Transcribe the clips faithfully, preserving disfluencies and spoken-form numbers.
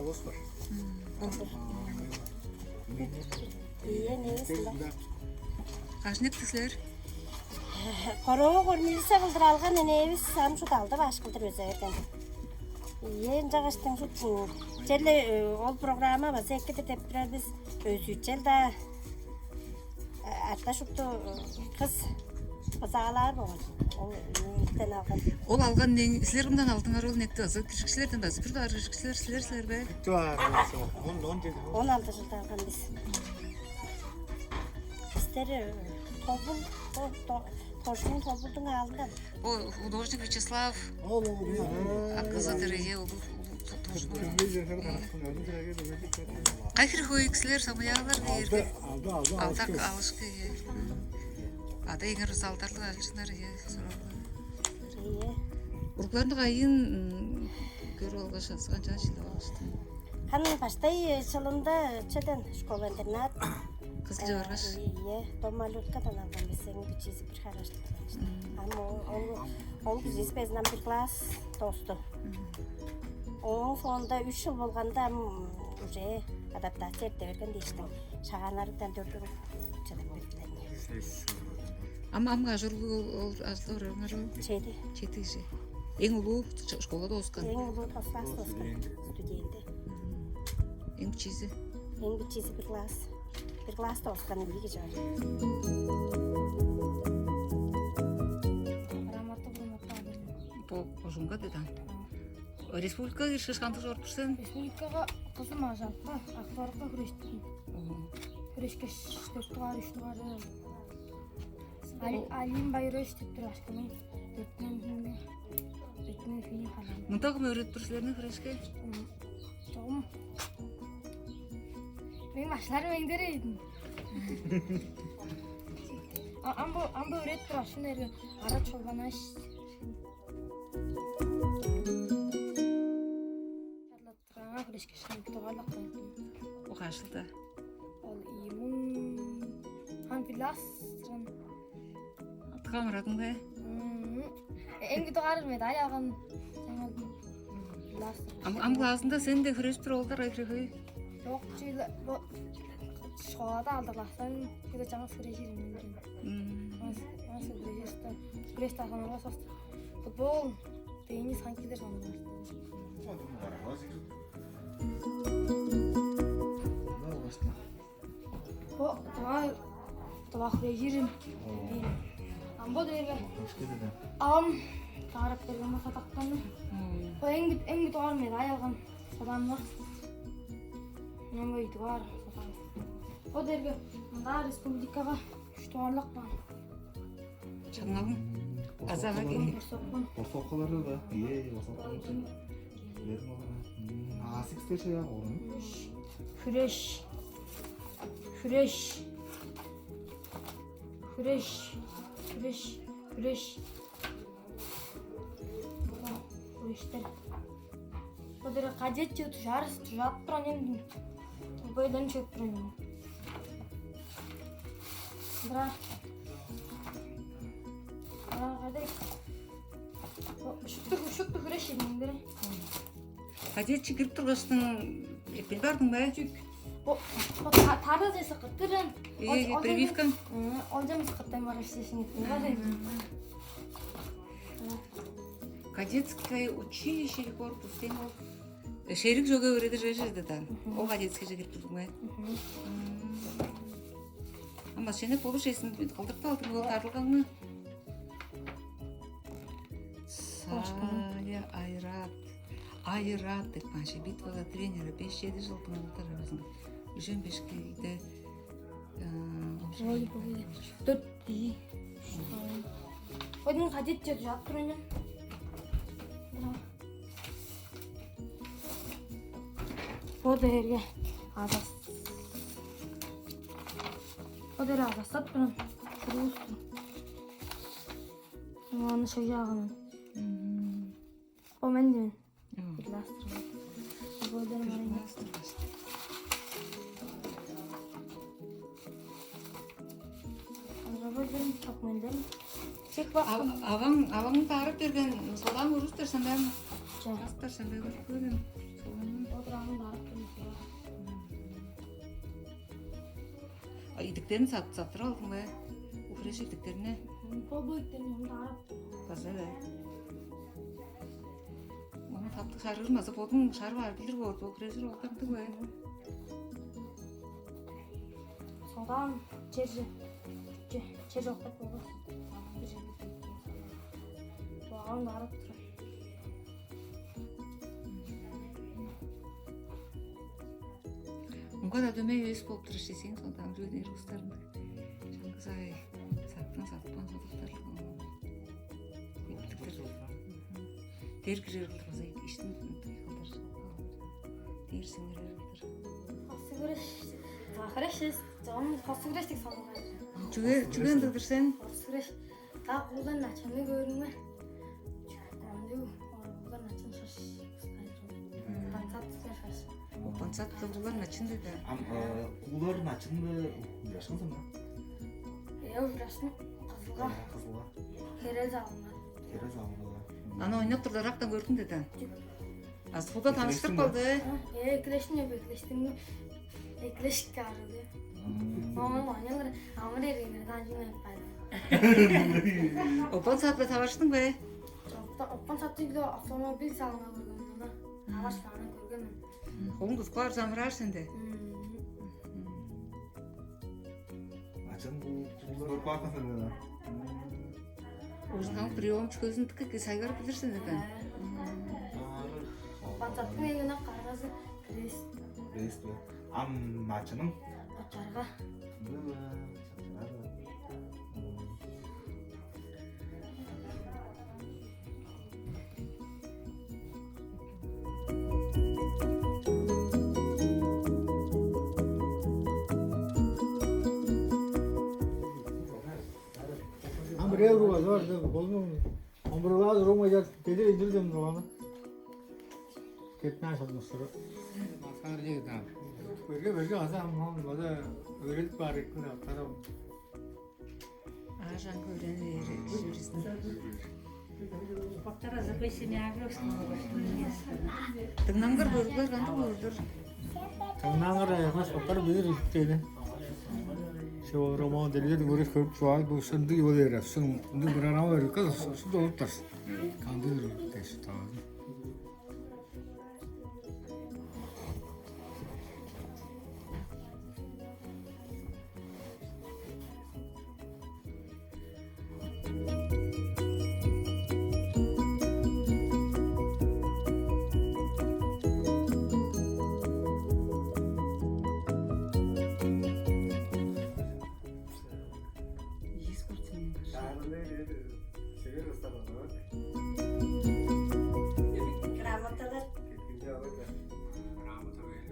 Бос бар. Ийе, негиз-даа. Каш инек силер? Короо кормилиция кылдыр алган энээвис ам шуут алды баш кылдыр өзүп берген. Ийе, ынчангаштың шуут черле ол программа база эки-дир деп турар бис. Өзүчел-даа. Арта шупту кыс базаалаар болган. Ол инектен алган. Ол алган нең, силер кымдан алдыңар ол инекти? База киржикчилерден база бир дугаар киржикчилер силер силер бе? Чуар. Он он жети. Он алты жылда алган бис. Бистер тобул, торжун тобулдуң аалында. О, художник Вячеслав. Ол ол. Акызы дырые улуг тоже. Кайхыр хойкслер самаялар дейер. Алды алды алды. Алдак алышкы. Ада эгер залдарлы алчынар. Ийе. Уругларны кайын көрүп алгаш, канчаан шилип алыштың? Хан баштай чылында чеден школа-интернат. Кызыл баргаш. Ийе, дом малюткадан алган бисең бичизи бир хараш. Ам ол ол кижиси безин ам бир класс тоосту. Ооң соонда үч жыл болганда ам уже адаптация эрте берген дээштиң. Шагааннарыдан төрдүр чадап бердилер. Ам ам ажырлыг ол ажылда ораңар ол? Чеди. Чеди кижи. Эң улуу школада оскан. Эң улуу тос класс оскан студенти. Эң бичизи. Эң бичизи бир класс. Бир класста оскан эки кижи бар. Бо ужунга дедан. Республикага киришкеш кандыг чорупкан сен? Республикага кызым ажалка, акварка хүрээштим. Хүрээшкеш, төрт дугаар, үч дугаар. Алим Байрович деп тур башкының төртүнөн фини халан. Мында кым өөредип тур силерни хүрээшке? Чогум. Мен башларым эңдерейдим. Амбо амбо өөредип тур башкын эрге ара чолбанаш. Чарлаттырганга хүрээшкеш, дугаарлап калдым. Ол каш чылда? Ол ийи муң хан пиластырган. Атка амырадың бе? Эң дугаар медаль алган. Ам ам классында сен де хүрээшип тур олдар айрыгы. Жок, чүйле бо школада алды класстан бир чаңгыс хүрээшир мен. Аңсы хүрээшир. Хүрээшти алган олар сост. Футбол, теннис, ханкилер соңунда. Бо дугаар дугаар хүрээжирим. Ам бо дээрге ам таарып берген бо садактаны. Бо эң эң дугаар медаль алган соданмы? Мен бо дугаар содан. Бо дээрге мында республикага үч дугаарлап каан. Чаңналың азага келген. Борсоккалары да. Ие, ие, борсоккалары. Берим олар. Асикстер шаяа орун. Хүреш. Хүреш. Хүреш. Хүреш. Хүреш. Хүрештер. Бодура кадет чыгып жарыс жаап турган эми. Бойдан чыгып турган эми. Бра. Бра кадет. Шупту шупту хүреш эми бре. Кадетчи кирип тургаштың эппин бардың бе? Чүк. Бо бо тарыгы сыкыртырын. Ие, прививка. Ол жамыс кыттан барыш сесин эттин бар. Кадетское училище или корпус тем ол. Шерик жога өредир жерде да. Ол кадетский же кирип турдуң бе? Ама сене болуш эсин кылдырып алдың ол тарылгаңны. Сая айрат. Айрат деп кайшы битвада тренера беш-чеди жыл тыңылтыр арасында. Үжен бешкейде Ой, ой. Төрт. Ойдун кадет же жаап тур эне. Бо дээрге азас. Бо дээр азасат туран. Куруусту. Аны шыжаагынын. Бо мен деймин. Пиластр. Бо дээр марайын. Бо дээр чок мен деймин. Чек бак. Аваң аваң таарып берген солаң уруустар сандам. Жа. Кастар сандам көрүн. Солаң. Бо дээрге аны таарып А идиктерин сат-, саттырып алдың бе? Украш идиктерине. Бо бо идиктерин онда арап. База бе? Ону таптыг шарыыр база бодуң шарып аар билир боор, украш октамдыг бе? Содан чер же-, че-, чер жоктап болбас. Бир жерге туруп. Багам арап турар. Мынга-даа дөмей эвес болуп турар ши сен, сонда ам чүве дээр улустарың. Чаңгыс ай саттан сатпан содуктарлыг. Эптиктер. Дер кирер кылдыр база иштин кылдыр. Дер сиңирер кылдыр. Хосугуреш. Захареш. Жон хосугуреш дег санаган. Чүге, чүге ындыгдыр сен? Хосугуреш. Та куулар начаны көрүңме. Чүгүндү куулар начын шаш. Пансат шаш. Пансат куулар начын деди. Ам куулар начын бе, ужурашкан сен бе? Э, ужурашкан кызылга. Кызылга. Херел залынга. Херел залынга. Аны ойнап турда ырактан көрдүң деди. Азы куда таныштырып калды? Э, эклештин эбе, эклештин. Эклешик каарыды. Мама манялар амыр эргеннер даажын айтпайды. Опан саатта таварыштың бе? Опан саатта автомобиль салына көргөн да. Аваш баана көргөн. Оң кускаар замыраар сенде. Ачан бу туулар көрүп каапкан сен да. Ужунган прием чүгезин тикке сайгарып билирсиң экен. Опан сааттың эңине каргазы крест. Крест бе? Ам начының? Очарга. Ындыг бе? Чачырар бе? Ам бирээ уруг азы бар болну. Омбурулаар уругума чат кедир индирдим дурганы. Кетнаа шалмыстыры. Маскаар жегдам. Берге берге аза аммам база өөредип баар эккин аттарым. Аажан көрен ээри кижи. Боттар азы бой семьяга. Дыңнангыр көрүглөр кандыг болур? Тыңнаңар аяхмас боттар билир үстени. Шо роман делгер көрүп көрүп чуай бу сындыг болур. Сын ындыг бир арама берип каз су долуптар. Кандыр деш таазын. Ийис куртсунуң бар. Чаарылы чедир север устап алган. Грамоталар. Экинчи алар да. Грамота берип.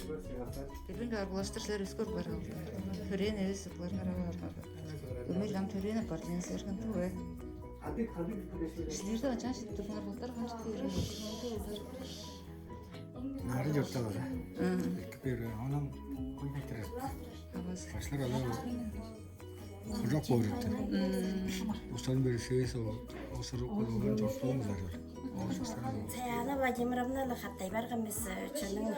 Айбар сыйласар. Билбейн каар булаштыр силер өскөр бар алды. Төрээн эвес ыклар карап алган. Өмел ам төрээн апар ден силер кынтыг бе? Силерде ачаан шип турнар болдар канчып берип. Нары жорталар. Эки берген, онан кой кетирер. Абас. Башлар ала хужок боор экен. Устан беришээс ол ол суру кулуган жортуун бар. Ол жастар. Саяна Владимировна ла хаттай барган бис чының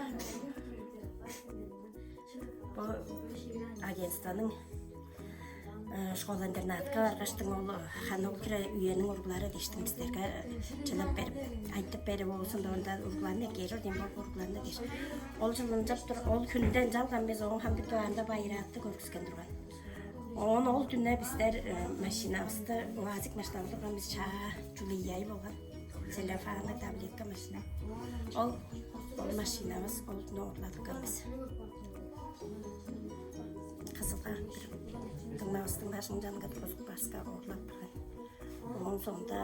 бу агентствоның школа-интернатка баргаштың ол хануг кире үйениң уруглары диштиң бистерге чылып берип, айтып берип, оозун доонда уругларны эккээр ол дем бо уругларны деш. Ол жылынчап тур, ол хүнден жалган бис оон хамдык анда байыраатты көргүскен турган. Оон ол дүнне бистер машинабысты уазик машинабы турган бис чаа чулуй болган. Целлофанный таблетка машина. Ол ол машинабыз ол доорлатып калбас. Кызылга бир дыңнавыстың башын жанга тургузуп барска оорлап турган. Ооң соонда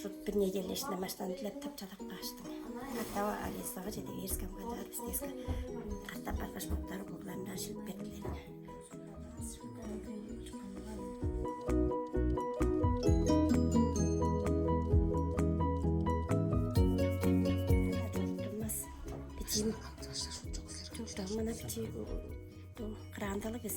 шут бир неделя ишинде маштан дилеп тапчалап кааштым. Катап Алисага чеде берискем кадар бистеска катап баргаш боктары бугларында шилип бердилер. Бичиим. Чуртталмана бичи крандалы кыз.